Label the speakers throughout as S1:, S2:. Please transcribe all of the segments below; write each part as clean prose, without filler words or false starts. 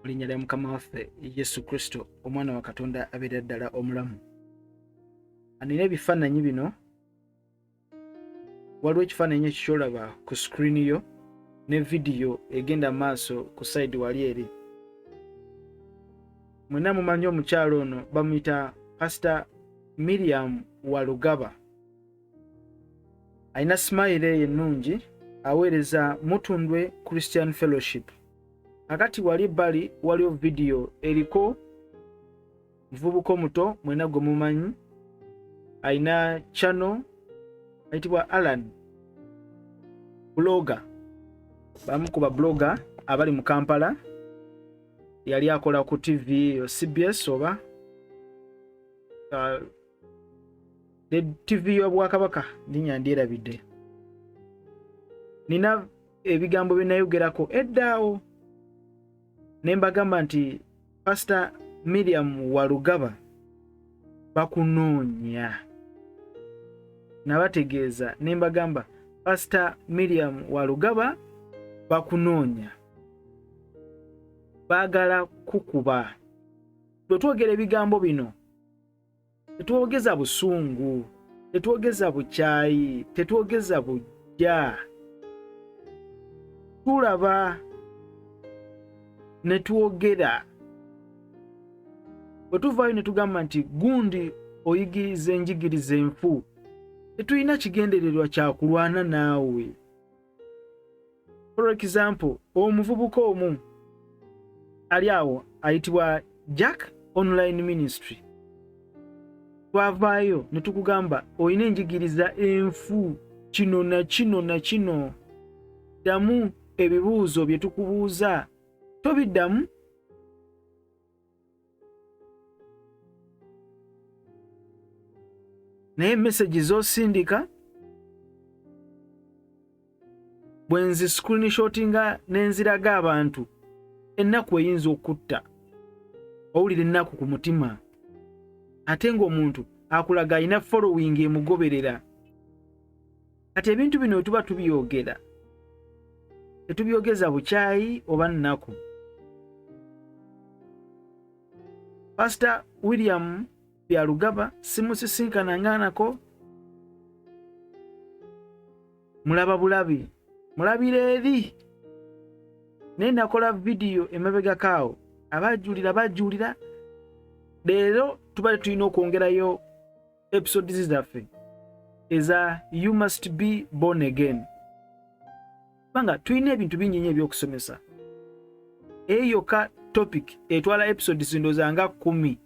S1: Mu linnya lya Mukama waffe Yesu Kristo, omwana wa Katonda abeera ddala omulamu. Anina ebifaananyi bino, waliwo ekifaananyi ekyo kyolaba ku sikuriini yo ne vidiyo egenda maaso ku sayidi wali eri. Mwenna mumanyi omukyalo ono bamuyita Pasita Miriam Walugaba. Alina simayiro eyo ennungi, aweereza Mutundwe Christian Fellowship. Kakati wali ebbali waliwo vidiyo eriko muvubuka omuto mwena gwe mumanyi, alina channel ayitibwa Alan Blogger, bamu ku ba blogger abali mu Kampala. Yali akola ku TV yo CBS oba TV y'Obwakabaka, linnya ndyerabidde. Nina ebigambo bye nayogerako eddaawo ne mbagamba nti Pastor Miriam Walugaba bakunoonya. Nabategeeza ne mbagamba Pastor Miriam Walugaba bakunoonya, baagala kukuba. Bwe twogera ebigambo bino tetwogeza busungu, tetwogeza bukyayi, tetwogeza bujja, tulaba ne twogera. Bwe tuvaayo ne tugamba nti gundi oyigiriza enjigiriza enfu, tetulina kigendererwa kya kulwana naawe. For example, omuvubuka omu ali awo ayitibwa Jack Online Ministry, twavaayo ne tukugamba olina enjigiriza enfu kino na kino na kino, ddamu ebibuuzo bye tukubuuza, tobiddamu. Naye mesegi z'osindika bwe nzi screenshotinga ne nziraga abantu, ennaku eyinza okutta, owulira ennaku ku mutima, ate ng'omuntu akulaga alina following emugoberera. Kati ebintu bino bwe tuba tubyogera tetubyogeza bukyayi oba nnaku. Pastor William Byarugaba simusisinkana nga nako, mulaba bulabi, mulabira eri, naye nakola vidiyo emabegako awo, abajulira bajulira. Leero tubadde tulina okwongerayo episodes zaffe eza You Must Be Born Again, kubanga tulina ebintu bingi nnyo ebyokusomesa. Eyo yokka topic etwala episodes ndowooza nga 10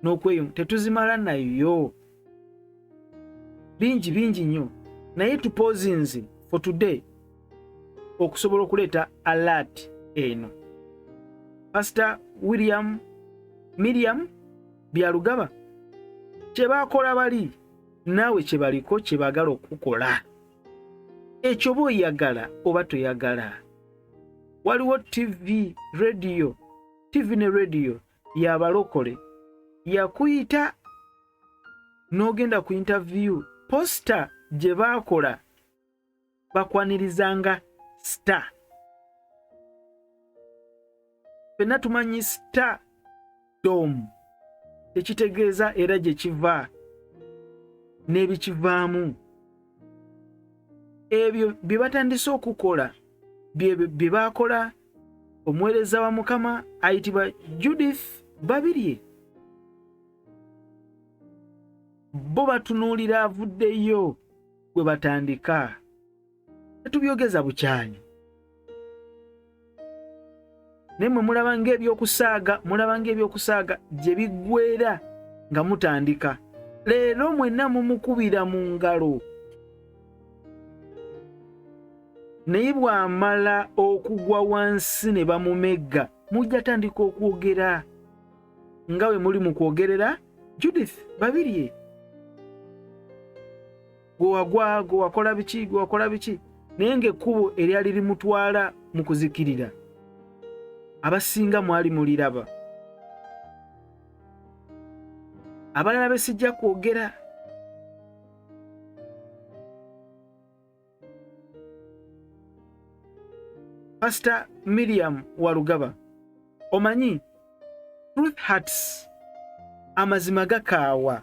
S1: n'okweyong, tetuzimala nayo, bingi bingi nnyo, naye tupozinze for today okusobola okuleeta alert eno. Pastor William Miriam Byarugaba kye baakola bali naawe kye baliko, kye baagala okukola ekyo, oba oyagala oba toyagala. Waliwo TV, radio, TV ne radio y'abalokole yakuyita n'ogenda ku interview, poster gye baakola bakwanirizanga star. Fenna tumanyi star dom tekitegeeza era gye kiva n'ebikivaamu. Ebyo bye batandise okukola bye baakola omuweereza wa Mukama ayitibwa Judith Babirye. Bo batunuulira avuddeyo gwe batandika. Tetubyogeza bukyayi, naye mwe mulaba ng'ebyokusaaga, mulaba ng'ebyokusaaga gye biggweera nga mutandika. Leero mwenna mumukubira mu ngalo, naye bw'amala okugwa wansi ne bamumegga, mujja tandika okwogera nga bwe muli mu kwogerera Judith Babirye. Gwe wagwa, gwe wakola biki, gwe wakola biki, naye ng'ekkubo eryali limutwala mu kuzikirira abasinga mwali muliraba. Abalala be sijja kwogera. Pastor Miriam Walugaba, Omanyi, truth hurts, amazima gakaawa,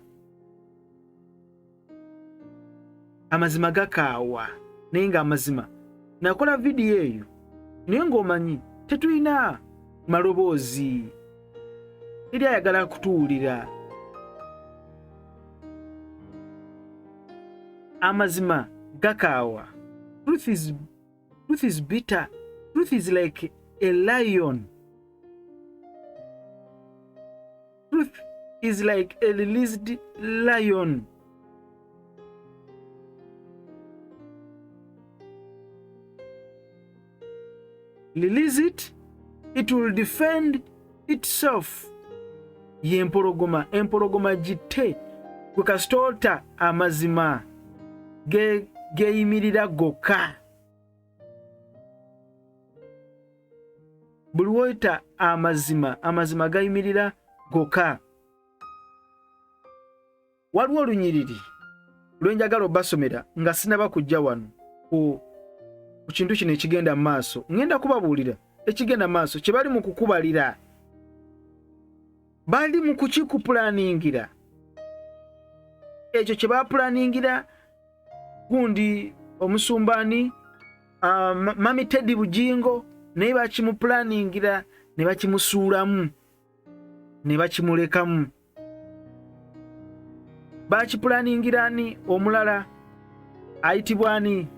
S1: amazima gakaawa. Naye nga amazima, nakola vidiyo eyo, naye ng'omanyi tetulina maloboozi, teri ayagala kutuwulira. Amazima gakaawa. Truth is bitter. Truth is like a lion. Truth is like a released lion. Release it, it will defend itself. Yempologoma, empologoma gitte gwe kasitoota. Amazima geeyimirira gokka. Buli woyita amazima, amazima gayimirira gokka. Waliwo olunyiriri lwenjagala obasomera nga sinaba kujja wano ku kintu kino ekigenda mu maaso. Ŋŋenda kubabuulira ekigenda mu maaso kye bali mu kukubalira, bali mu kukikupulaningira. Ekyo kye bapulaningira gundi omusumbaani Mami Teddy Bujingo, naye bakimupulaningira ne bakimusuulamu ne bakimulekamu. Bakipulaningira ani omulala ayitibwa ani,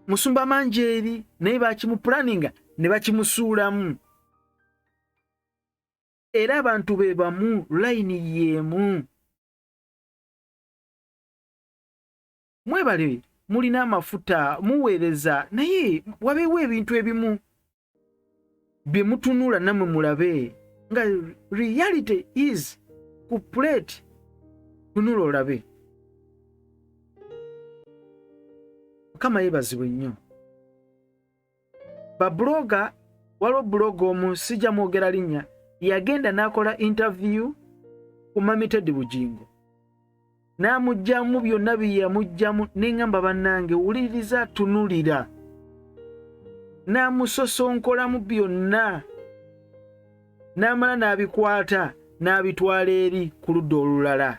S1: Musumba Manjeeri, naye bakimupulaninga ne bakimusuulamu. Era abantu be bamu, layini y'emu. Mwebale, mulina amafuta, muweereza, naye wabeewo ebintu ebimu bye mutunula nammwe mulabe nga reality is ku plate. Tunula olabe. Mukama yeebazibwe nnyo. Babuloga, waliwo buloga omu, sijja mwogera linnya, yagenda n'akola interview ku Mami Teddy Bujingo, n'amugjamu byonna bye yamugjamu. Neŋŋamba, bannange, wuliriza, tunulira. N'amusosonkolamu byonna, n'amala n'abikwata n'abitwala eri ku ludda olulala.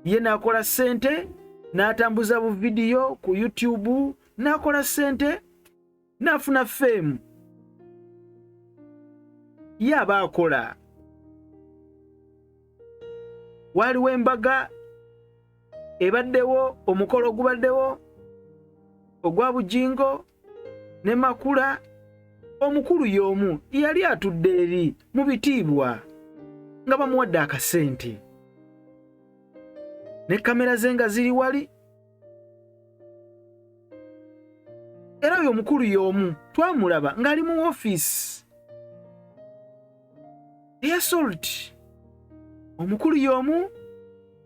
S1: Ye n'akola ssente, n'atambuza buvidiyo ku YouTube, n'akola ssente, n'afuna fame. Ye aba akola. Waaliwo embaga ebaddewo, omukolo ogubaddewo ogwa Bujingo ne Makula. Omukulu y'omu yali atudde eri mu bitiibwa nga bamuwadde akasente, ne kamera ze nga ziri wali. Era oyo omukulu y'omu twamulaba ng'ali mu ofiisi eya Salt. Omukulu y'omu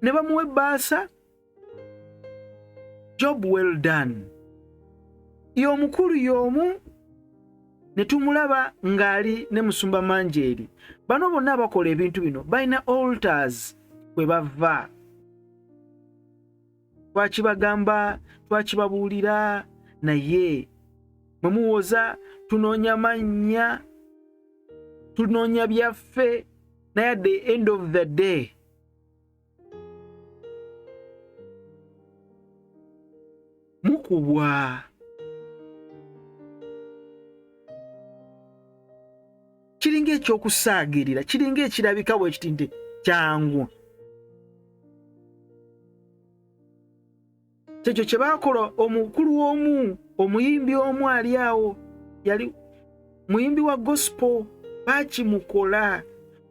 S1: ne bamuwa ebbaasa, job well done. Y'omukulu y'omu ne tumulaba ng'ali ne Musumba Manjeeri. Bano bonna abakola ebintu bino balina altars kwe bava. Twakibagamba, twakibabuulira, naye mwe muwoza tunoonya mannya, tunoonya byaffe. Naye at the end of the day mukubwa. Kiringa ekyokusaagirira, kiringa ekirabika bwe kiti nti kyangu. Kyekyo kye baakola omukulu omu, omuyimbi omu ali awo, yali muyimbi wa gospel. Bakimukola,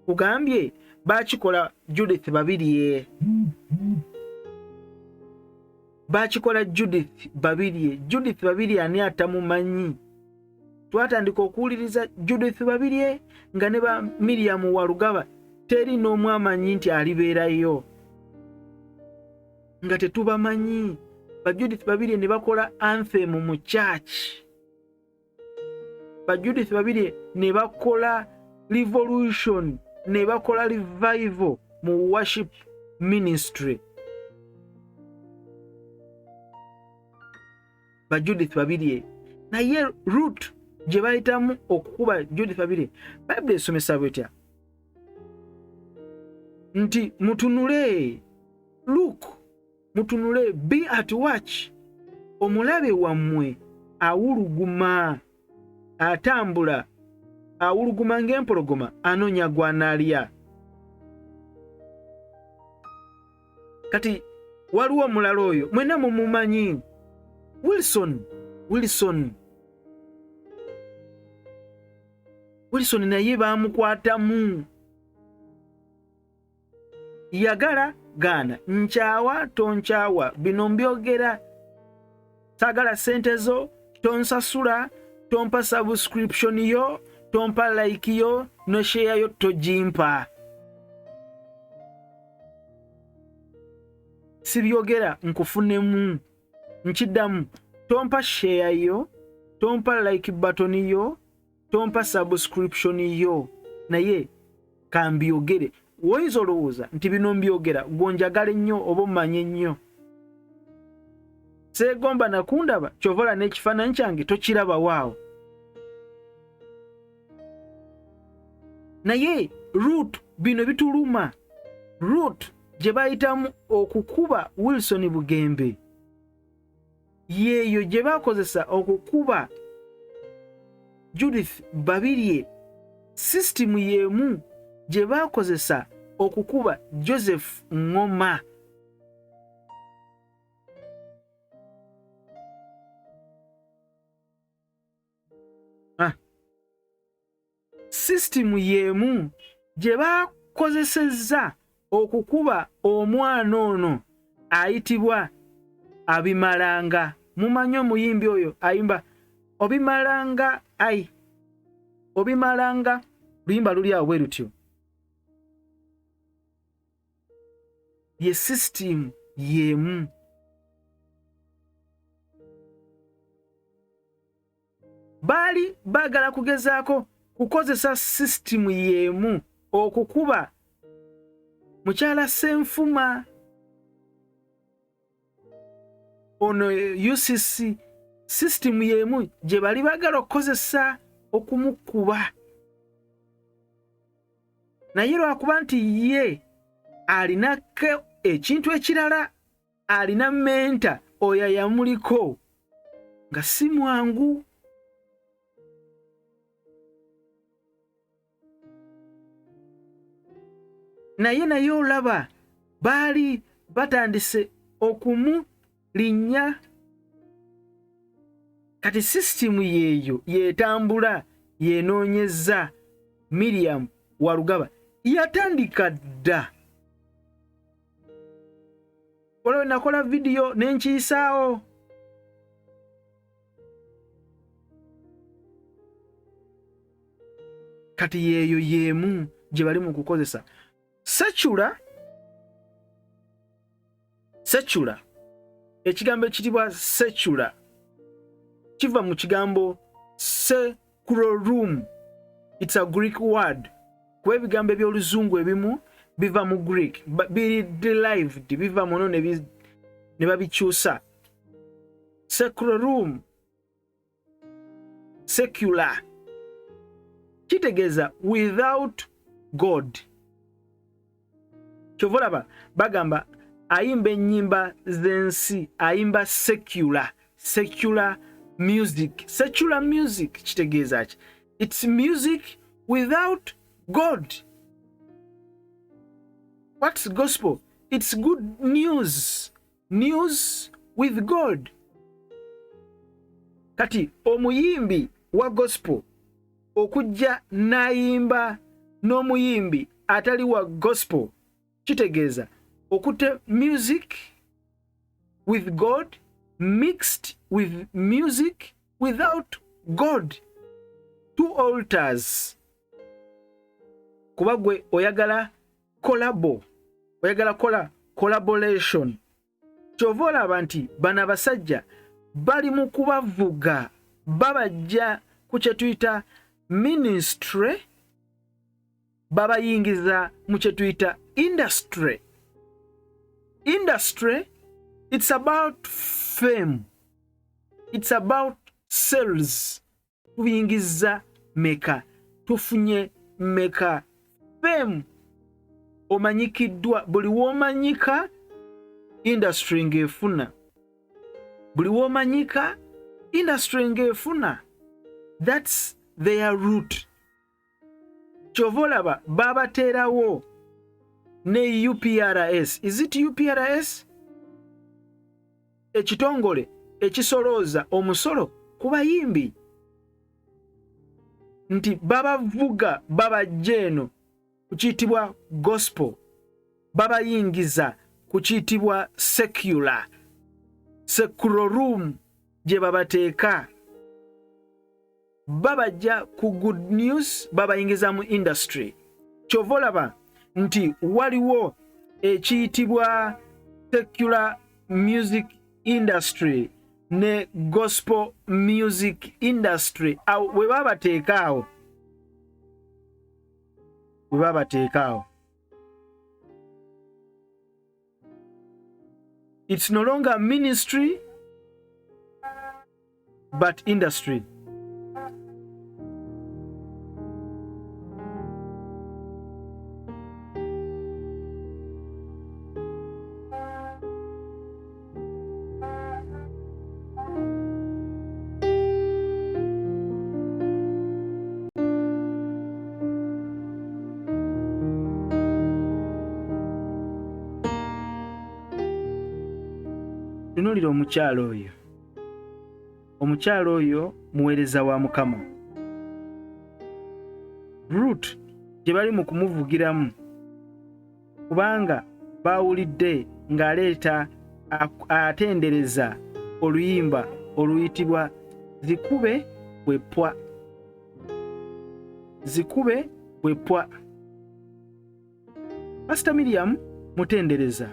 S1: kugambye bakikola Judith Babirye, bakikola Judith Babirye. Judith Babirye ani atamumanyi? Twatandika okuwuliriza Judith Babirye nga ne ba Miriam Walugaba teri n'omu amanyi nti alibeerayo, nga tetubamanyi. Ba Judith Babirye ne bakola anthem mu church. Ba Judith Babirye ne bakola revolution, ne bakola revival mu worship ministry. Ba Judith Babirye, naye root gye bayitamu okukuba Judith Babirye. Bayibuli esomesa bwetya nti mutunule, look, mutunule, be at watch, omulabe wammwe awuluguma, atambula awuluguma ng'empologoma, anoonya gwanaalya. Kati waliwo omulala oyo mwena mumumanyi, Wilson, Wilson, Wilson naye bamukwatamu. Yagala gaana, nkyawa tonkyawa, bino mbyogera, saagala ssente zo, tonsasula, tompa subscription yo, tompa like yo, no share yo togimpa. Sibyogera nkufunemu, nkiddamu, tompa share yo, tompa like button yo, tompa subscription yo, naye kambyogere. Woyinza olowooza nti bino mbyogera gwonjagala ennyo oba omanye ennyo, seegomba nakundaba, kyovola n'ekifaananyi kyange tokiraba waawo. Naye route bino bituluma, route gye bayitamu okukuba Wilson Bugembe yeeyo gye bakozesa okukuba Judith Babirye, sisitimu y'emu gye bakozesa okukuba Joseph Ngoma. Sisitimu y'emu gye bakozesezza okukuba omwana ono ayitibwa Abimalanga. Mumanyi omuyimbi oyo ayimba Obimalanga, ai Obimalanga, luyimba luli awo bwe lutyo. Ye sisitimu y'emu. Baali baagala kugezaako kukozesa sisitimu y'emu okukuba mukyala Ssenfuma ono UCC, sisitimu y'emu gye bali baagala okukozesa okumukuba, naye lwakuba nti ye alinako ekintu ekirala, alina menta oyo yamuliko nga si mwangu. Naye olaba baali batandise okumulinnya. Kati sisitimu yeeyo yetambula yenoonyeza Miriam Walugaba yatandika dda. Waliwo nakola vidiyo ne nkiyisaawo. Kati yeeyo yeemu gye bali mu kukozesa. Secular, secular, ekigambo ekitibwa secular kiva mu kigambo secrorum. It's a Greek word. Kuba ebigambo eby'oluzungu ebimu biva mu Greek, biri derived, biva muno ne babikyusa. Secrorum, secular kitegeeza without God. Kyova olaba bagamba ayimba ennyimba z'ensi, ayimba secular, secular music. Secular music kitegeeza ki? It's music without God. What's gospel? It's good news, news with God. Kati omuyimbi wa gospel okujja n'ayimba n'omuyimbi atali wa gospel kitegeeza okute music with God mixed with music without God, two altars. Kuba gwe oyagala collabo, oyagala kola collaboration. Kyova olaba nti bano abasajja bali mu kubavuga, babajja ku kye tuyita ministry, babayingiza mu kye tuyita industry. Industry, it's about fame, it's about sales. Tuyingizza meka? Tufunye meka? Fame omanyikiddwa, buli w'omanyika industry ng'efuna, buli w'omanyika industry ng'efuna. That's their route. Kyova olaba babateerawo ne UPRS. Is it UPRS? Ekitongole ekisolooza omusolo ku bayimbi, nti babavuga babajja eno ku kiyitibwa gospel, babayingiza ku kiyitibwa secular, secular room gye babateeka, babajja ku good news babayingiza mu industry. Kyova olaba nti waliwo ekiyitibwa secular music industry ne gospel music industry. Awo we babateeka, awo we babateeka awo. It's no longer ministry but industry. Tunuulira omukyalo oyo. Omukyalo oyo muweereza wa Mukama. Route gye bali mu kumuvugiramu, kubanga baawulidde ng'aleeta atendereza oluyimba oluyitibwa Zikube Bwepwa, Zikube Bwepwa. Pastor Miriam mutendereza.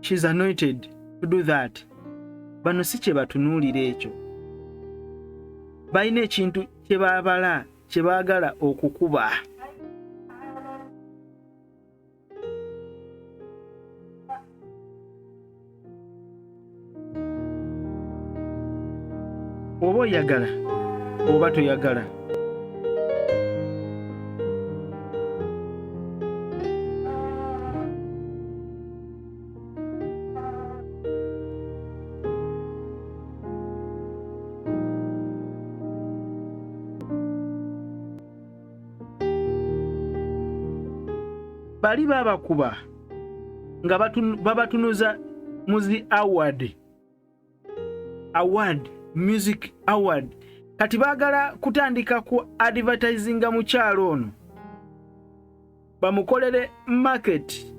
S1: She's anointed to do that. Bano si kye batunuulira ekyo, balina ekintu kye baabala kye baagala okukuba. Oba oyagala oba toyagala, bali babakuba nga babatunuza mu zi award, award music award. Kati baagala kutandika ku advertisinga mukyalo ono, bamukolere market,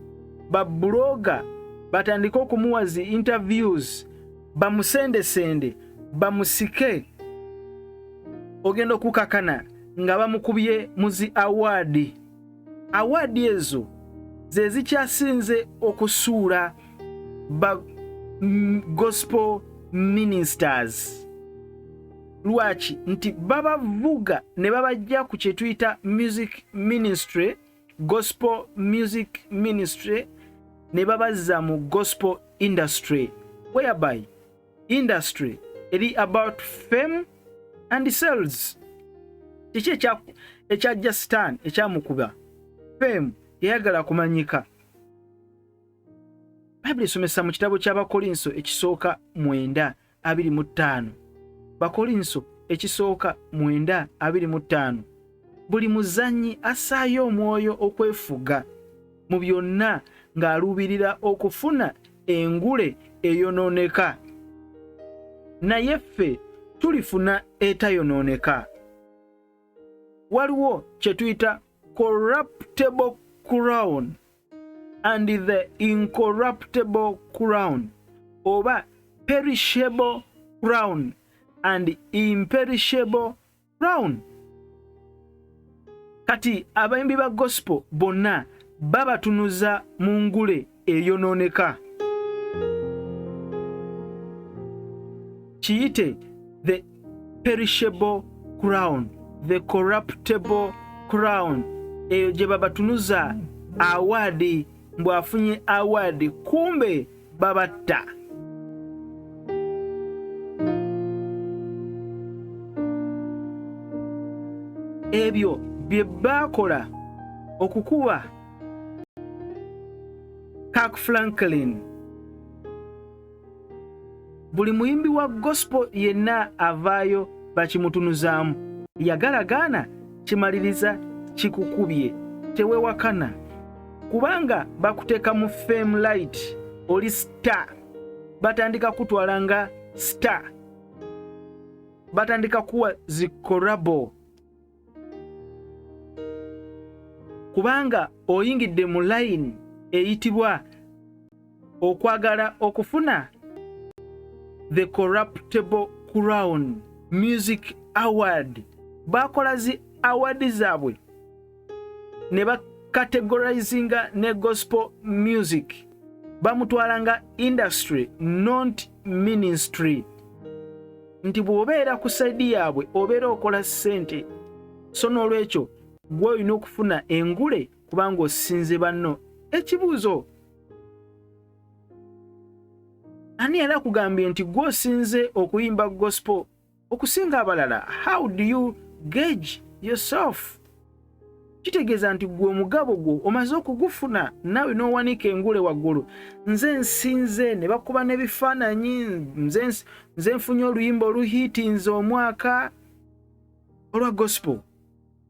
S1: babuloga batandike okumuwa zi interviews, bamusendesende, bamusike. Ogenda okukakana nga bamukubye mu zi award. Award ezo ze zikyasinze okusuula ba gospel ministers. Lwaki? Nti babavuga ne babajja ku kye tuyita music ministry, gospel music ministry, ne babazza mu gospel industry, whereby industry eri about fame and sales. Kiki ekyajja Stan ekyamukuba? Fame, yayagala kumanyika. Bayibuli esomesa mu kitabo ky'Abakolinso ekisooka 9:25, Bakolinso ekisooka 9:25, buli muzannyi assaayo omwoyo okwefuga mu byonna ng'aluubirira okufuna engule eyonooneka, naye ffe tulifuna etayonooneka. Waliwo kye tuyita corruptible crown and the incorruptible crown, oba perishable crown and imperishable crown. Kati abayimbi ba gospel bonna babatunuza mu ngule eyonooneka, kiyite the perishable crown, the corruptible crown, eyo gye babatunuza award, mbwafunye award, kumbe babatta. Ebyo bye baakola okukuba Kirk Franklin. Buli muyimbi wa gospel yenna avaayo bakimutunuzaamu. Yagala gaana kimaliriza kikukubye, tewewakana kubanga bakuteeka mu fame light, oli star, batandika kutwala nga star, batandika kuwa zi korabo kubanga oyingidde mu layini eyitibwa okwagala okufuna the corruptible crown music award. Bakola zi award zaabwe ne bacategorizinga ne gospel music, bamutwala nga industry not ministry, nti bw'obeera ku saidi yaabwe obeera okola ssente, so n'olwekyo gwe olina okufuna engule kubanga osinze banno. Ekibuuzo, ani yali akugambye nti gwe osinze okuyimba gospel okusinga abalala? How do you gauge yourself? Kitegeeza nti gwe omugabo gwo omaze okugufuna, naawe n'owanika engule waggulu, nze nsinze, ne bakuba n'ebifaananyi, nze nfunye oluyimba oluhiitinze omwaka olwa gospel.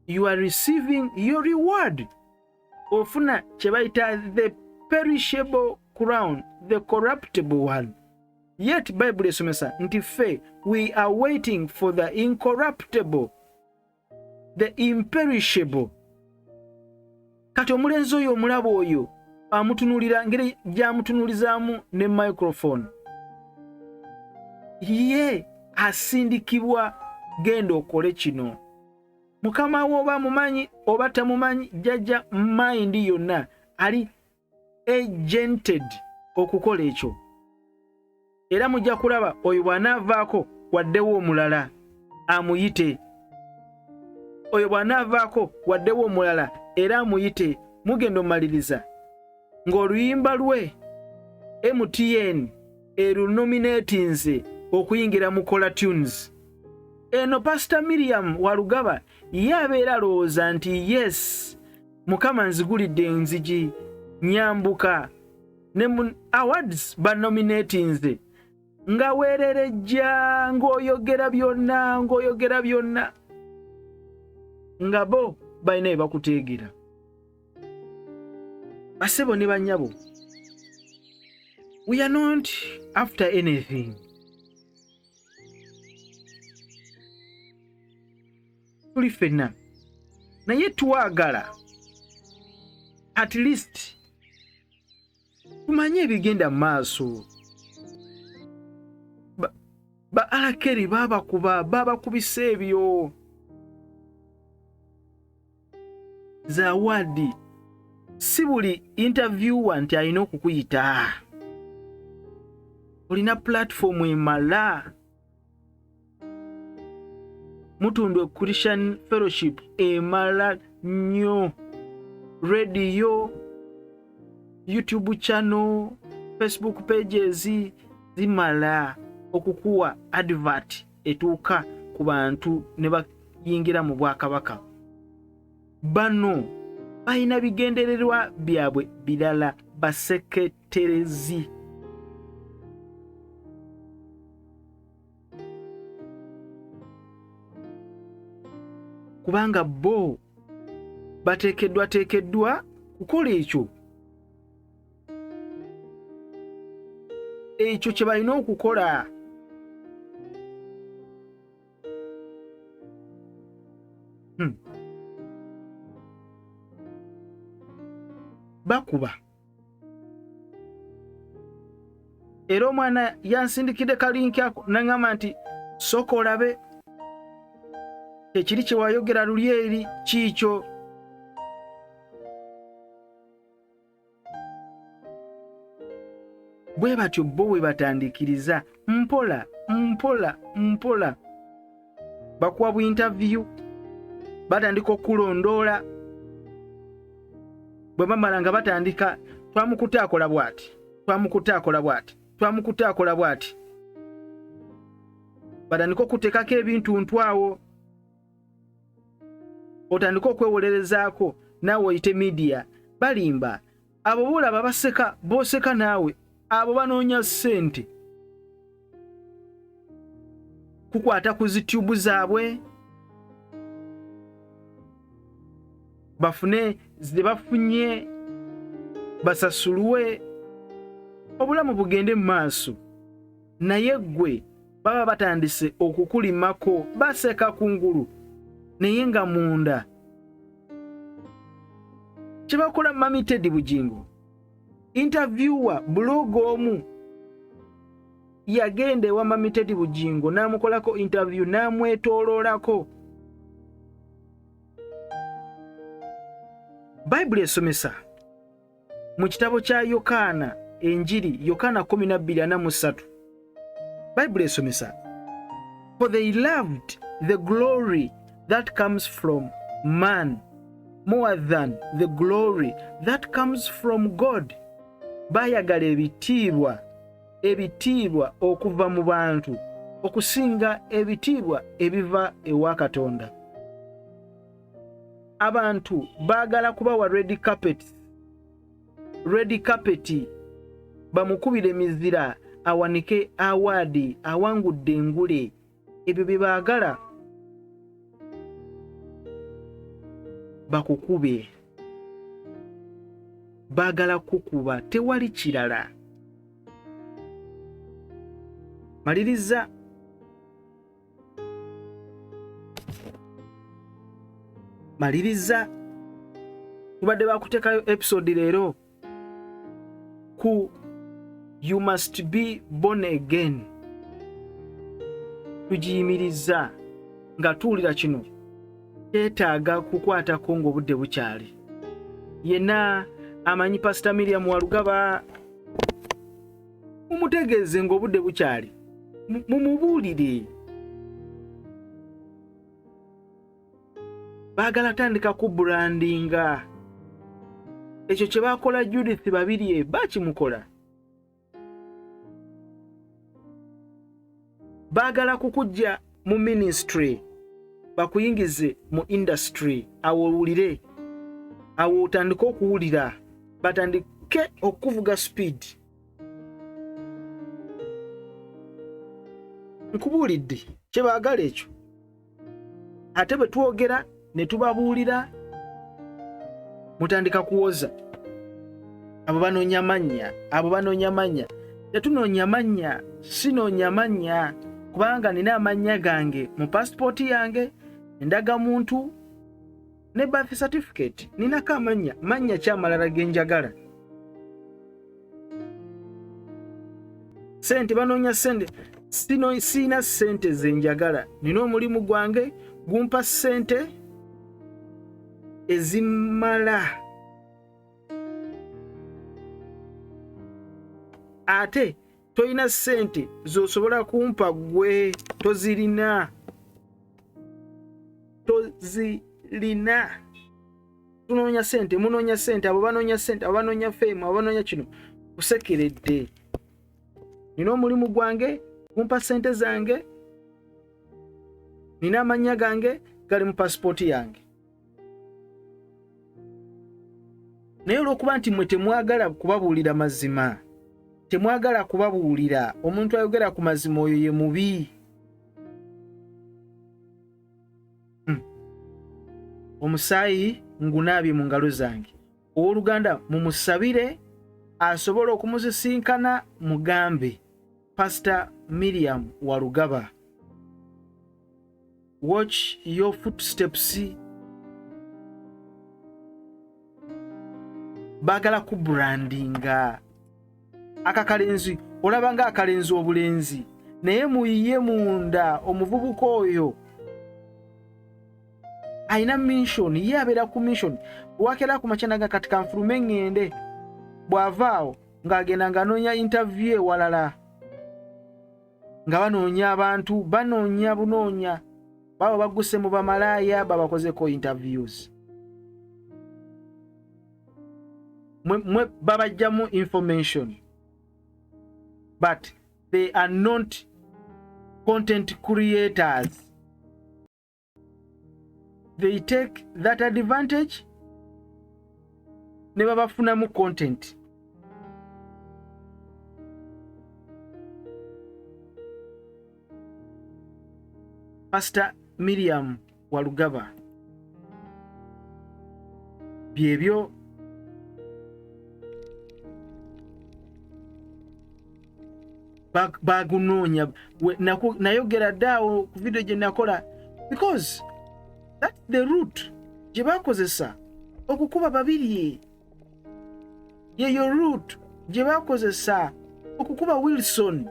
S1: You are receiving your reward. Ofuna kye bayita the perishable crown, the corruptible one. Yet Bible esomesa nti ffe we are waiting for the incorruptible, the imperishable. Kati omulenzi oyo omulaba oyo amutunuulira ngeri gy'amutunuulizaamu ne microphone, ye asindikibwa genda okole kino. Mukama we oba mumanyi oba tamumanyi, jjajja mind yonna ali agented okukola ekyo. Era mujja kulaba oyo bw'anaavaako waddewo omulala amuyite, oyo bw'anaavaako waddewo omulala era amuyite. Mugenda omaliriza ng'oluyimba lwe MTN erunominatinze okuyingira mu Kola Tunes. Eno Pastor Miriam Walugaba ye abeera alowooza nti yes, Mukama nzigulidde enzigi, nyambuka ne mu awards banominatinze, nga weererejja ng'oyogera byonna, ng'oyogera byonna, nga bo balina bye bakuteegera. Basebo ne bannyabo, we are not after anything. Tuli ffenna, naye twagala at least tumanye ebigenda mu maaso. Ba Alakeri babakuba, babakubisa ebyo zawadi. Si buli interviewer nti alina okukuyita. Olina platform emala. Mutundwe Christian Fellowship emala nnyo, radio, YouTube channel, Facebook pages zimala okukuwa advert etuuka ku bantu ne bayingira mu bwakabaka. Bano balina bigendererwa byabwe birala, baseketerezi. Kubanga bo bateekeddwateekeddwa kukola ekyo, ekyo kye balina okukola. Bakuba. Era omwana yansindikidde kalinki ako naŋŋamba nti sooka olabe ekiri kye wayogera luli eri kiikyo. Bwe batyo bo bwe batandikiriza mpola mpola mpola, bakuwa bu interview, batandika okulondoola. Bwe bamala nga batandika, twamukutte akola bw'ati, twamukutte akola bw'ati, twamukutte akola bw'ati, batandika okuteekako ebintu ntwawo. Otandike okwewolerezaako naawe oyite media. Balimba. Abo boolaba baseka, booseka naawe. Abo banoonya ssente. Kukwata ku zi tube zaabwe bafune ze bafunye, basasulwe, obulamu bugende mu maaso. Naye ggwe baba batandise okukulimako, baseka kungulu naye nga munda kye bakola. Mami Teddy Bugingo, interviewer blog omu yagenda ewa Mami Teddy Bugingo n'amukolako interview, n'amwetooloolako. Bayibuli esomesa mu kitabo kya Yokaana, Enjiri Yokaana 12:43. Bayibuli esomesa, "For they loved the glory that comes from man more than the glory that comes from God." Baayagala ebitiibwa, ebitiibwa okuva mu bantu okusinga ebitiibwa ebiva ewa Katonda. Abantu baagala kubawa red carpet, red carpet, bamukubire emizira, awanike award, awangudde engule. Ebyo bye baagala. Bakukube, baagala kukuba, tewali kirala. Maliriza, maliriza. Tubadde bakuteekayo episode leero ku "You must be born again". Tugiyimiriza nga tuwulira kino kyetaaga kukwatako ng'obudde bukyali. Yenna amanyi Pasita Miriam Walugaba, mumutegeeze ng'obudde bukyali, mumubuulire. Baagala tandika ku brandinga. Ekyo kye bakola Judith Babirye bakimukola. Baagala kukujja mu ministry bakuyingize mu industry. Awo owulire, awo otandike okuwulira, batandike okuvuga speed. Nkubuulidde kye baagala ekyo. Ate bwe twogera ne tubabuulira, mutandika kuwoza, abo banoonya mannya, abo banoonya mannya. Tetunoonya mannya, sinoonya mannya, kubanga nina amannya gange mu pasipooti yange, endagamuntu ne birth certificate, ninako amannya. Mannya ki amalala ge njagala? Sente, banoonya sente. Siina sente ze njagala. Nina omulimu gwange gumpa sente ezimmala. Ate tolina sente z'osobola kumpa ggwe, tozirina, tozirina. Tunoonya sente, munoonya sente, abo banoonya sente, abo banoonya fame, abo banoonya kino. Kusekeredde. Nina omulimu gwange gumpa sente zange, nina amannya gange gali mu pasipooti yange. Naye olw'okuba nti mmwe temwagala kubabuulira mazima, temwagala kubabuulira, omuntu ayogera ku mazima oyo ye mubi. Omusaayi ngunaabye mu ngalo zange. Owooluganda mumusabire asobole okumusisinkana, mugambe Pastor Miriam Walugaba, watch your footsteps. Baagala ku brandinga akakalenzi, olaba nga akalenzi obulenzi, naye muyiye munda omuvubuka oyo alina mission. Ye abeera ku mission. Wakera ku makya naga, "Kati kanfulume ŋŋende." Bw'avaawo ng'agenda ng'anoonya interview ewalala, nga banoonya abantu, banoonya bunoonya, baba baguse mu bamalaaya, babakozeko interviews, mwe babajjamu information, but they are not content creators. They take that advantage ne babafunamu content. Pastor Miriam Walugaba byebyo. Bagunoonya. Nayogera ddaawo ku vidiyo gye nakola, because that the route gye bakozesa okukuba Babirye, yeyo route gye bakozesa okukuba Wilson.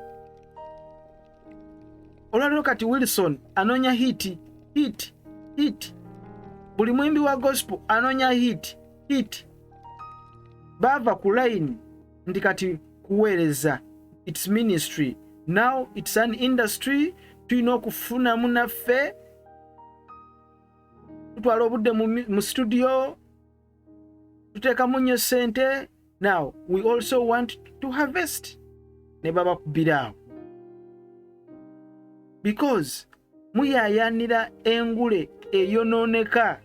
S1: Olwaliro kati Wilson anoonya hit, hit, hit. Buli mwimbi wa gospel anoonya hit, hit. Baava ku line nti kati kuweereza, its ministry, now it's an industry. Tulina okufunamu naffe, tutwala obudde mu studio, tuteekamu nnyo ssente, now we also want to harvest. Ne babakubiraawo because muyaayaanira engule eyonooneka.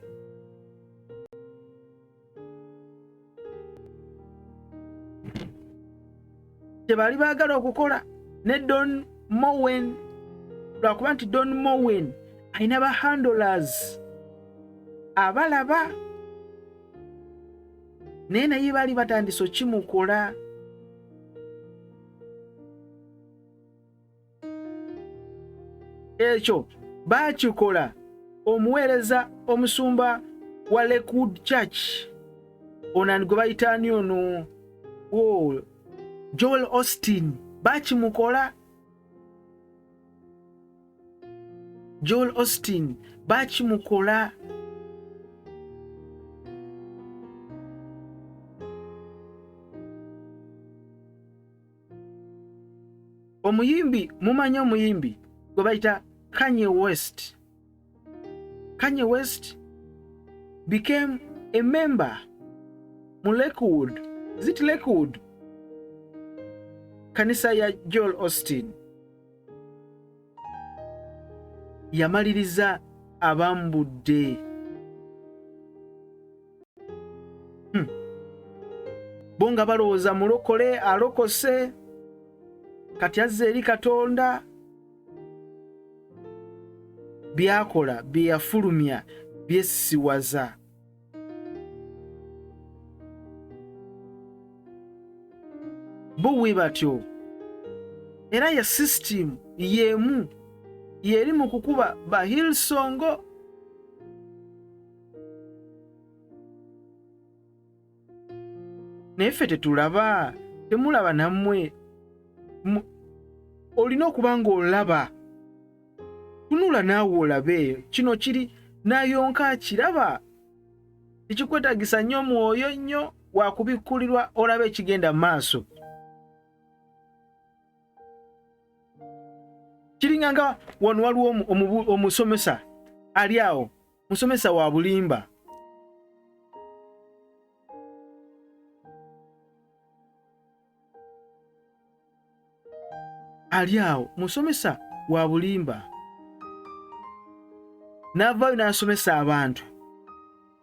S1: Kyebaali baagala okukola ne Don Mowen, lwakuba nti Don Mowen alina ba handlers abalaba, naye naye baali batandise okimukola. Ekyo baakikola omuweereza omusumba wa Lakewood Church ono gwe bayita ani ono, oh, Joel Osteen. Bakimukola Joel Osteen, bakimukola. Omuyimbi, mumanyi omuyimbi gwe bayita Kanye West? Kanye West became a member mu Lakewood. Is it Lakewood? Kanisa ya Joel Osteen. Yamaliriza abambudde. Bo nga balowooza mulokole, alokose, kati azza eri Katonda. Byakola, bye yafulumya byesiwaza. Bo bwe batyo, era ya system y'emu yeri mu kukuba ba Hillsong. Naye ffe tetulaba, temulaba nammwe. Olina okuba ng'olaba, tunula naawe olabe kino kiri nayonka akiraba. Tekikwetagisa nnyo mwoyo nnyo wakubikkulirwa olabe ekigenda mu maaso. Kiringa nga wano waliwo omusomesa ali awo, musomesa wa bulimba. Ali awo musomesa wa bulimba, n'avaayo n'asomesa abantu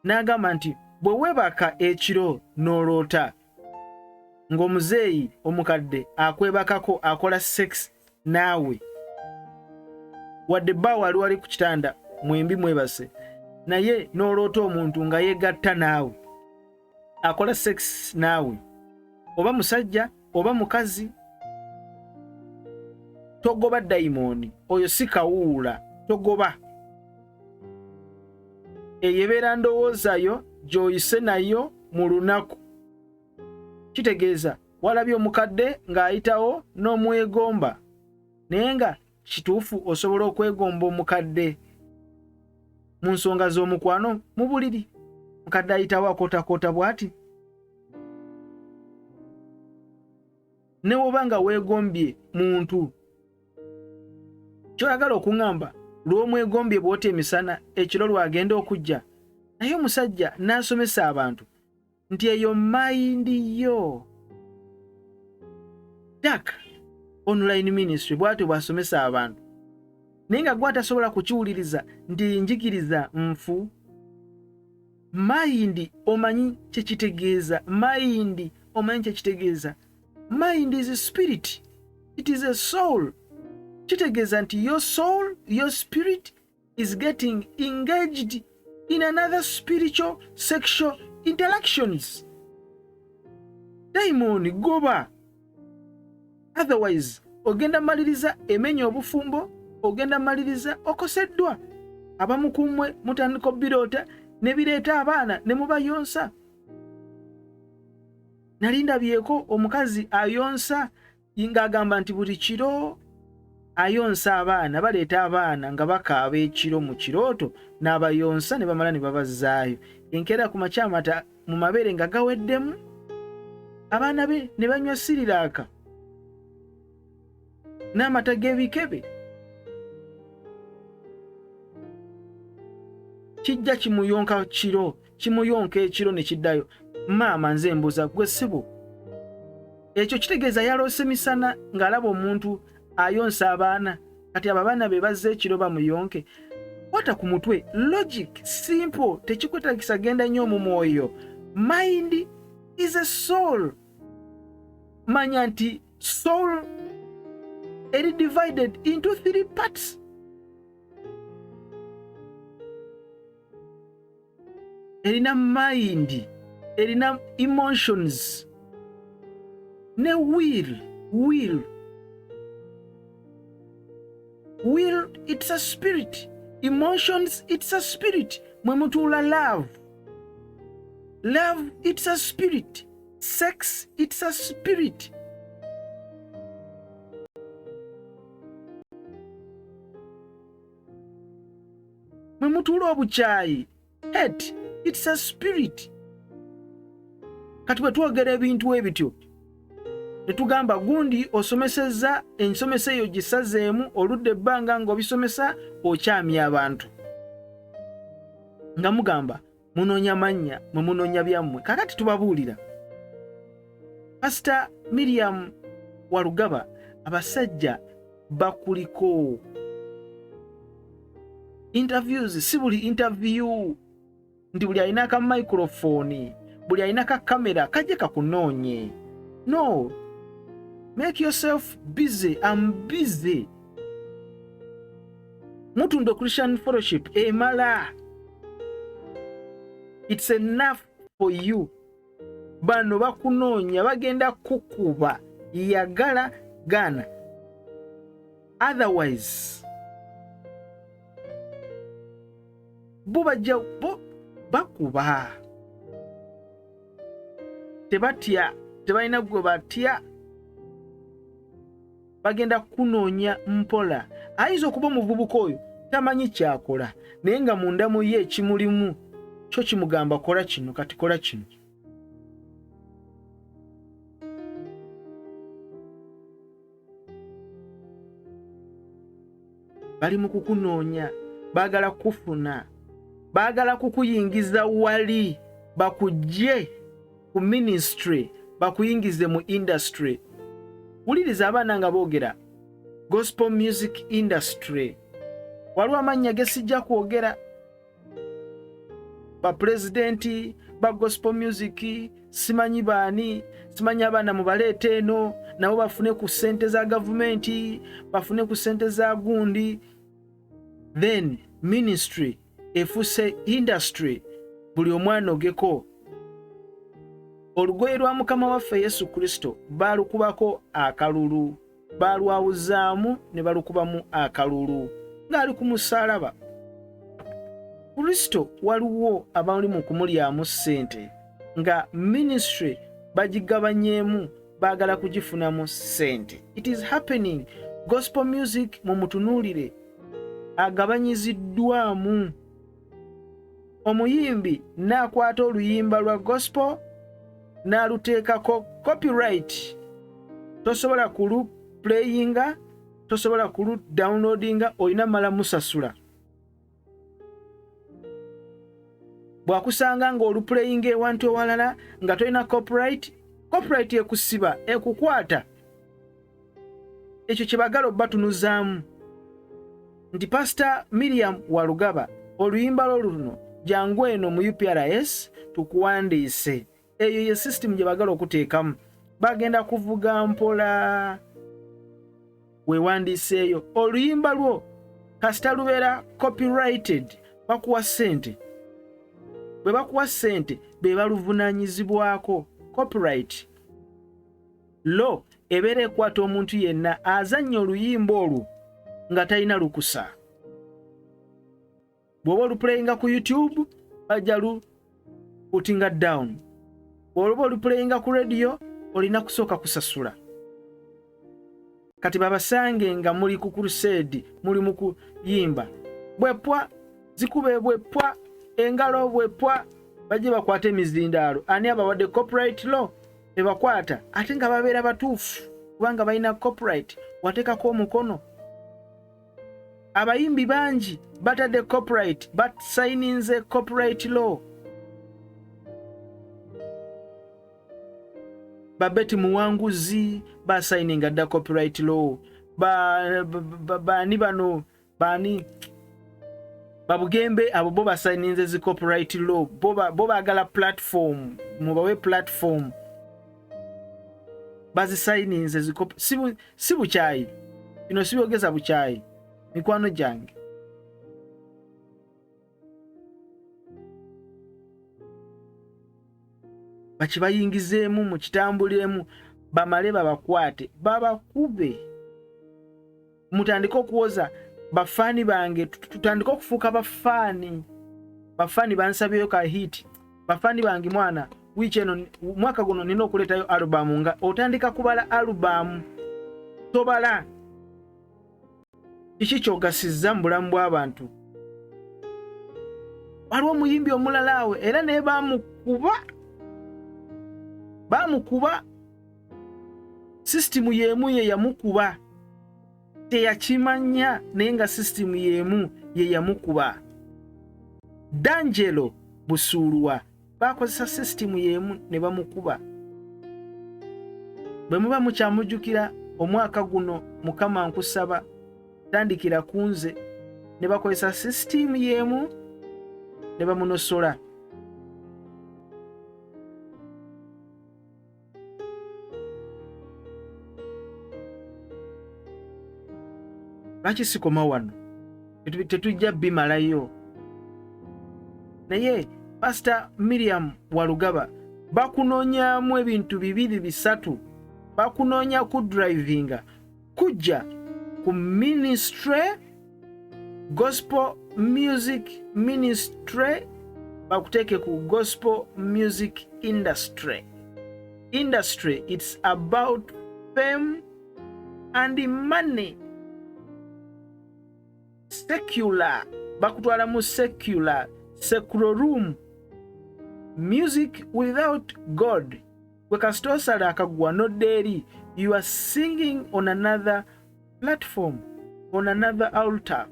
S1: n'agamba nti bwe weebaka ekiro n'oloota ng'omuzeeyi omukadde akwebakako akola sex naawe, wadde bbaawo ali wali ku kitanda mwembi mwebase, naye n'oloota omuntu nga yeegatta naawe, akola sex naawe, oba musajja oba mukazi, togoba dayimooni oyo, si kawuula, togoba. Eyo ebeera ndowoozayo gy'oyise nayo mu lunaku. Kitegeeza walabye omukadde ng'ayitawo n'omwegomba, naye nga kituufu osobola okwegomba omukadde mu nsonga z'omukwano mu buliri, mukadde ayitawo akootakoota bw'ati? Ne woba nga weegombye muntu, kyoyagala okuŋŋamba lw'omwegombye bw'oti emisana, ekiro lwagenda okujja? Naye omusajja n'asomesa abantu nti eyo mind yo. Dark online ministry bw'atyo bw'asomesa abantu, naye nga gwe atasobola kukiwuliriza nti njigiriza nfu. Mind omanyi kyekitegeeza? Mind omanyi kyekitegeeza? Mind is spirit, it is a soul. Kitegeeza nti your soul, your spirit is getting engaged in another spiritual sexual interactions. Daimoni goba, otherwise ogenda maliriza emenya obufumbo, ogenda maliriza okoseddwa. Abamu ku mmwe mutandika obiroota ne bireeta abaana ne mubayonsa. Nali ndabyeko omukazi ayonsa ng'agamba nti buli kiro ayonsa abaana, baleeta abaana nga bakaaba ekiro mu kirooto n'abayonsa ne bamala ne babazzaayo. Enkeera ku makya amata mu mabeere nga gaweddemu, abaana be ne banywa siriraaka n'amata g'ebikebe. Kijja kimuyonka kiro, kimuyonka ekiro ne kiddayo. Maama nze mbuuza gwe ssebo, ekyo kitegeeza yaloose misana ng'alaba omuntu ayonsa abaana, kati abo abaana be bazza ekiro bamuyonke. Kwata ku mutwe, logic simple, tekikwetagisa genda nnyo mu mwoyo. Mind is a soul. Manya nti soul eri divided into 3 parts. Erina mind, erina emotions ne will. Will, will it's a spirit, emotions it's a spirit. Mwe mutuula love, love it's a spirit, sex it's a spirit. Mwe mutuula obukyayi, hate it's a spirit. Kati bwe twogera ebintu ebityo ne tugamba gundi osomesezza ensomesa eyo gisazeemu, oludda ebbanga ng'obisomesa okyamya abantu, nga mugamba munoonya mannya, mwe munoonya byammwe. Kakati tubabuulira Pastor Miriam Walugaba, abasajja bakuliko interviews. Si buli interview nti buli alina ka microphone, buli alina ka kamera kajje kakunoonye. No, make yourself busy. I'm busy. Mutundwe Christian Fellowship emala, it's enough for you. Bano bakunoonya, bagenda kukuba, yagala gana, otherwise bo bajja bo bakuba, tebatya, tebalina gwe batya, bagenda kunoonya mpola. Ayinza okuba omuvubuka oyo tamanyi kyakola, naye nga munda mu ye ekimulimu kyo kimugamba kola kino, kati kola kino. Bali mu kukunoonya, baagala kukufuna, baagala kukuyingiza wali, bakujje ku ministry, bakuyingize mu industry. Wuliriza abaana nga boogera gospel music industry. Waliwo amannya ge sijja kwogera, bapulezidenti ba gospel music simanyi baani, simanyi abaana mubaleeta eno nabo bafune ku ssente za gavumenti, bafune ku ssente za gundi. Then ministry efuse industry, buli omwana ogeko. Olugoye lwa Mukama waffe Yesu Kristo baalukubako akalulu, baalwawuzaamu ne balukubamu akalulu ng'ali ku musaalaba. Kristo waliwo abali mu kumulyamu ssente nga ministry bagigabanyeemu, baagala kugifunamu ssente. It is happening. Gospel music mumutunuulire, agabanyiziddwamu. Omuyimbi n'akwata oluyimba lwa gospel n'aluteekako copyright, tosobola kulu playinga, tosobola kulu downloadinga, olina mala musasula. Bw'akusanga ng'oluplayinga ewantu ewalala nga tolina copyright, copyright ekusiba, ekukwata. Ekyo kye baagala obatunuzaamu nti Pastor Miriam Walugaba oluyimba lwo luno Jangu eno mu UPRS tukuwandiise. Eyo ye system gye bagala okuteekamu. Bagenda kuvuga mpola, weewandiiseeyo oluyimba lwo, kasita lubeera copyrighted bakuwa ssente. Bwe bakuwa ssente be baluvunaanyizibwako. Copyright law ebeera ekwata omuntu yenna azannya oluyimba olwo nga talina lukusa. Bw'oba olupuleyinga ku YouTube bajja lu putinga down. Bw'oba olupuleyinga ku radio olina kusooka kusasula. Kati babasange nga muli ku crusade, muli mu kuyimba, bwepwa zikube, bwepwa engalo, bwepwa, bajje bakwata emizindaalo. Ani abawadde copyright law? Ebakwata ate nga babeera batuufu kubanga balina copyright, wateekako omukono. Abayimbi bangi batadde copyright, basayininze copyright law. Babeti Muwanguzi basayininga dda copyright law. Baani bano, baani babugembe abo bo basayininze zi copyright law. Bo baagala platform, mubawe platform, bazisayininze. Si bukyayi bino, sibyogeza bukyayi, mikwano gyange. Bakibayingizeemu, mukitambuliremu, bamale babakwate, babakube, mutandike okuwoza bafaani bange. Tutandike okufuuka bafaani. Bafaani bansabyeyo ka hit, bafaani bange, mwana wiiki eno, mwaka guno nina okuleetayo alubamu. Nga otandika kubala alubamu, tobala kiki kyogasizza mu bulamu bw'abantu. Waliwo omuyimbi omulala awe era naye bamukuba, bamukuba sisitimu y'emu ye yamukuba, teyakimanya, naye nga sisitimu y'emu ye yamukuba. D'Angelo Busuulwa bakozesa sisitimu y'emu ne bamukuba. Bwe muba mukyamujjukira, omwaka guno Mukama nkusaba tandikira ku nze, ne bakozesa sisitimu y'emu ne bamunosola. Lwaki sikoma wano? Tetujja bimalayo. Naye Pasita Miriam Walugaba, bakunoonyaamu ebintu bibiri bisatu. Bakunoonya ku drivinga kujja ku ministry, gospel music ministry, bakuteeke ku gospel music industry. Industry, it's about fame and money. Secular, bakutwala mu secular, secular room, music without God. Gwe kasita osala akagwa nodda eri, you are singing on another platform, on another altar.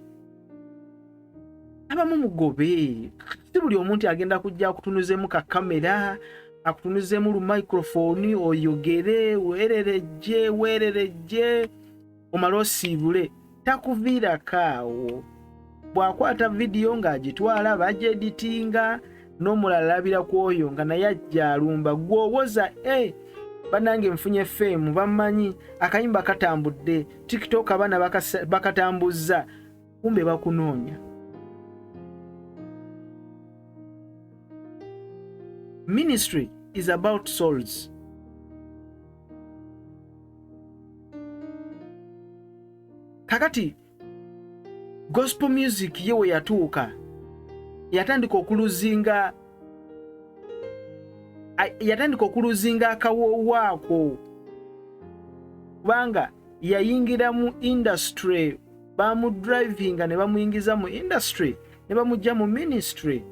S1: Abamu mugobe. Si buli omuntu agenda kujja akutunuzemu ka kamera, akutunuzemu lu microphone, oyogere weererejje weererejje, omale osiibule. Takuviirako awo. Bw'akwata vidiyo ng'agitwala bagyeditinga, n'omulala alabira ku oyo nga naye ajja alumba. Gw'owoza e bannange nfunye fame, bammanyi, akayimba katambudde TikTok, abaana bakatambuzza, kumbe bakunoonya. Ministry is about souls. Kakati gospel music ye we yatuuka yatandika okuluzinga, yatandika okuluzinga akawoowo ako, kubanga yayingira mu industry, bamudrivinga ne bamuyingiza mu industry ne bamujja mu ministry.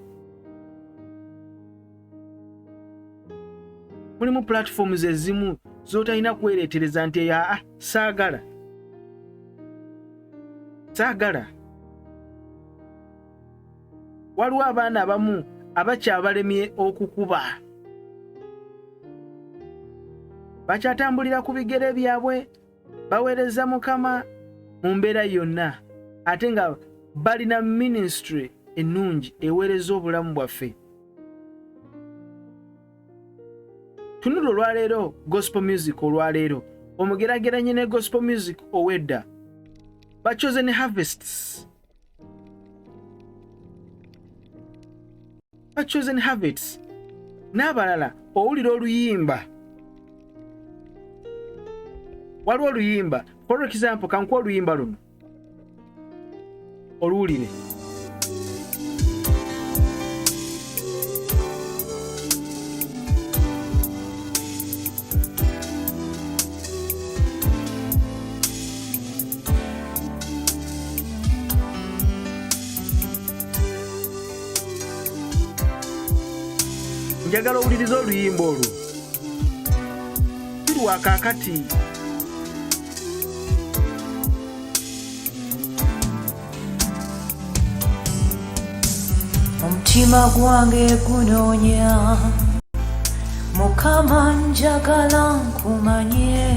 S1: Mulimu platforms ezimu z'otalina kwereetereza nti eyo aa saagala, saagala. Waliwo abaana abamu abakyabalemye okukuba, bakyatambulira ku bigere byabwe, baweereza Mukama mu mbeera yonna, ate nga balina ministry. ennungi eweereza obulamu bwaffe. Tunula olwaleero gospel music olwaleero omugerageranye ne gospel music ow'edda. Ba Chosen Harvests, ba Chosen Harvests n'abalala, owulira oluyimba, waliwo oluyimba, for example, kankuwa oluyimba luno oluwulire. Njagala owulirize oluyimba olwo, si lwa kaakati.
S2: Omutima gwange gunoonya Mukama, njagala nkumanye,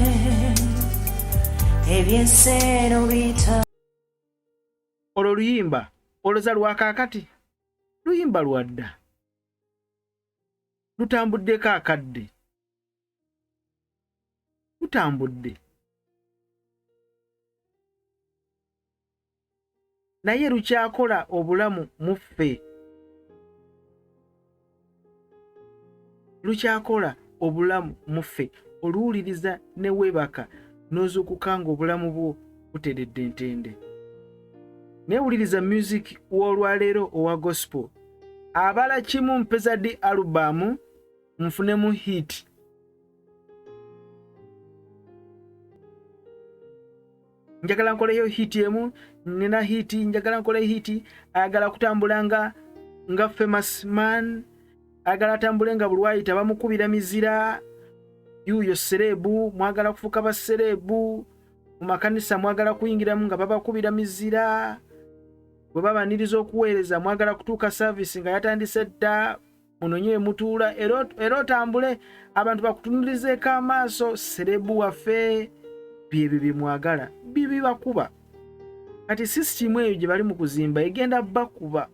S2: ebyensi eno bita.
S1: Olwo luyimba oloza lwa kaakati? Luyimba lwa dda, lutambuddeko akadde, lutambudde, naye lukyakola obulamu mu ffe, lukyakola obulamu mu ffe. Oluwuliriza ne weebaka n'ozuukuka ng'obulamu bwo buteredde ntende. Naye wuliriza music w'olwaleero owa gospel, abala kimu mpeza di alubamu nfunemu hit. Njagala nkoleyo hit emu, nina hit, njagala nkole hit. Ayagala kutambula nga famous man, ayagala atambule nga bulwayita bamukubira mizira. Yuyo celeb, mwagala kufuuka ba celeb mu makanisa, mwagala kuyingiramu nga babakubira mizira. Bwe babaniriza okuweereza, mwagala kutuuka service nga yatandise dda, munonye mutuula, era otambule abantu bakutunulirizeeko amaaso. Celeb waffe, byebyo bye mwagala bibibakuba. Kati sisitimu eyo gye bali mu kuzimba egenda bakuba.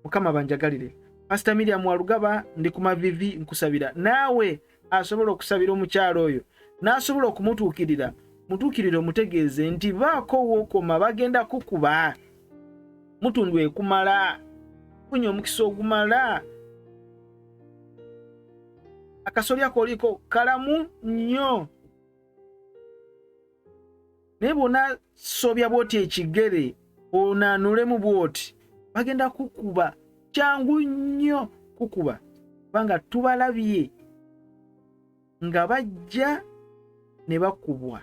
S1: Mukama banjagalire. Pasita Miriam Walugaba, ndi ku mavivi nkusabira. Naawe asobola okusabira omukyalo oyo n'asobola okumutuukirira, mutuukirire omutegeeze nti baako wookoma, bagenda kukuba mutundu ekumala, funye omukisa ogumala. Akasolya koliko kalamu nnyo, naye bw'onaasobya bw'oti ekigere onaanulemu bw'oti, bagenda kukuba kyangu nnyo kukuba, kubanga tubalabye nga bajja ne bakubwa.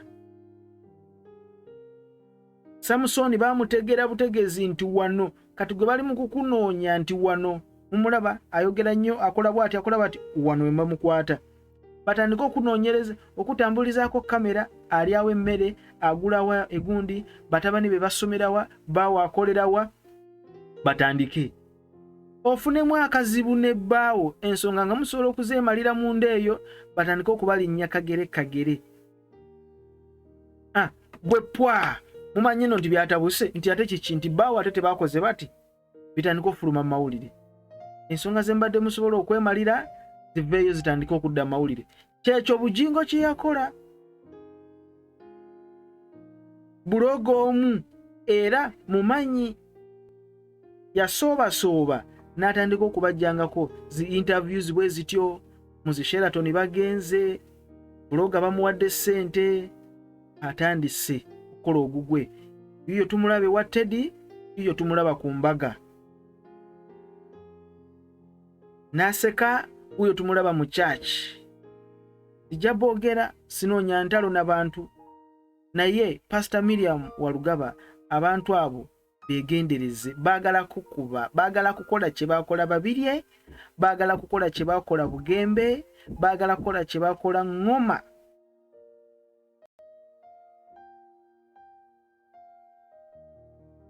S1: Samusooni baamutegeera butegeezi nti wano kati gwe bali mu kukunoonya, nti wano mumulaba ayogera nnyo, akola bw'ati, akola bw'ati, wano we bamukwata. Batandike okunoonyereza, okutambulizaako kamera, alyawo emmere, agulawa egundi, batabani be basomerawa, baawo akolerawa, batandike ofunemu akazibu ne bbaawo, ensonga nga musobola okuzeemalira munda eyo, batandike okubalinnya kagere kagere. Ah, bwe pwa mumanyi nno nti byatabuse, nti ate kiki, nti bbaawo ate tebakoze bati, bitandika okufuluma mu mawulire. Ensonga ze mbadde musobola okwemalira ziveeyo, zitandike okudda mu mawulire. Kyekyo Bujingo kye yakola, buloga omu era mumanyi, yasoobasooba n'atandika okubajjangako zi interviews bwe zityo mu zi Sheraton, bagenze buloga, bamuwadde ssente, atandise okukola ogugwe. Yuyo tumulaba ewa Teddy, yuyo tumulaba ku mbaga n'aseka, wuyo tumulaba mu church. Sijja boogera, sinoonya ntalo na bantu, naye Pastor Miriam Walugaba, abantu abo begendereze, baagala kukuba, baagala kukola kye bakola Babirye, baagala kukola kye bakola Bugembe, baagala kukola kye bakola Ŋŋoma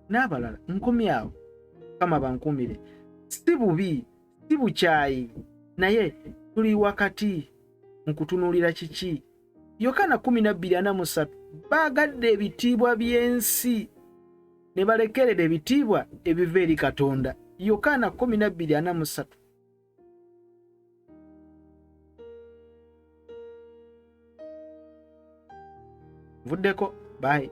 S1: n'abalala. Nkomye awo, Mukama bankuumire. Si bubi, si bukyayi, naye tuli wakati mu kutunuulira kiki. Yokaana 12:43. Baagadde ebitiibwa by'ensi ne balekerera ebitiibwa ebiva eri Katonda. Yokaana 12:43. Nvuddeko, bye.